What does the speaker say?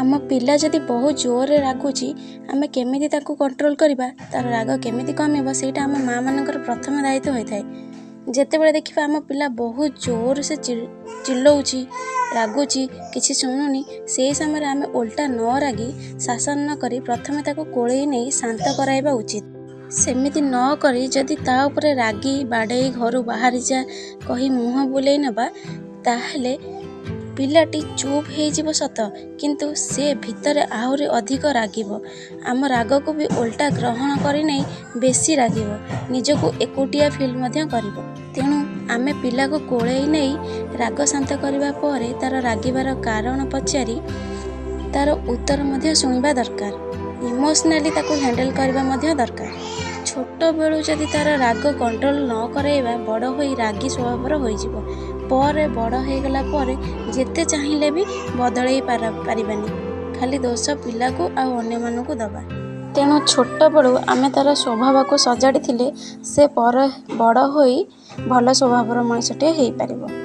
ଆମ ପିଲା ଯଦି ବହୁତ ଜୋରରେ ରାଗୁଛି, ଆମେ କେମିତି ତାକୁ କଣ୍ଟ୍ରୋଲ୍ କରିବା, ତା'ର ରାଗ କେମିତି କମିବ, ସେଇଟା ଆମ ମାଆମାନଙ୍କର ପ୍ରଥମ ଦାୟିତ୍ୱ ହୋଇଥାଏ। ଯେତେବେଳେ ଦେଖିବା ଆମ ପିଲା ବହୁତ ଜୋର ସେ ଚିଲଉଛି, ରାଗୁଛି, କିଛି ଶୁଣୁନି, ସେଇ ସମୟରେ ଆମେ ଓଲଟା ନ ରାଗି, ଶାସନ ନ କରି ପ୍ରଥମେ ତାକୁ କୋଳେଇ ନେଇ ଶାନ୍ତ କରାଇବା ଉଚିତ। ସେମିତି ନ କରି ଯଦି ତା ଉପରେ ରାଗି ବାଡ଼େଇ ଘରୁ ବାହାରି ଯା କହି ମୁହଁ ବୁଲେଇ ନେବା, ତାହେଲେ ପିଲାଟି ଚୁପ୍ ହେଇଯିବ ସତ, କିନ୍ତୁ ସେ ଭିତରେ ଆହୁରି ଅଧିକ ରାଗିବ। ଆମ ରାଗକୁ ବି ଓଲଟା ଗ୍ରହଣ କରିନେଇ ବେଶୀ ରାଗିବ, ନିଜକୁ ଏକୁଟିଆ ଫିଲ୍ ମଧ୍ୟ କରିବ। ତେଣୁ ଆମେ ପିଲାକୁ କୋଳେଇ ନେଇ ରାଗ ଶାନ୍ତ କରିବା ପରେ ତା'ର ରାଗିବାର କାରଣ ପଚାରି ତା'ର ଉତ୍ତର ମଧ୍ୟ ଶୁଣିବା ଦରକାର। ଇମୋସନାଲି ତାକୁ ହ୍ୟାଣ୍ଡେଲ୍ କରିବା ମଧ୍ୟ ଦରକାର। ଛୋଟବେଳୁ ଯଦି ତା'ର ରାଗ କଣ୍ଟ୍ରୋଲ୍ ନ କରାଇବା, ବଡ଼ ହୋଇ ରାଗି ସ୍ୱଭାବର ହୋଇଯିବ। ପରେ ବଡ଼ ହେଇଗଲା ପରେ ଯେତେ ଚାହିଁଲେ ବି ବଦଳେଇ ପାରିବାନି, ଖାଲି ଦୋଷ ପିଲାକୁ ଆଉ ଅନ୍ୟମାନଙ୍କୁ ଦେବା। ତେଣୁ ଛୋଟବେଳୁ ଆମେ ତା'ର ସ୍ୱଭାବକୁ ସଜାଡ଼ିଥିଲେ ସେ ପରେ ବଡ଼ ହୋଇ ଭଲ ସ୍ୱଭାବର ମଣିଷଟିଏ ହେଇପାରିବ।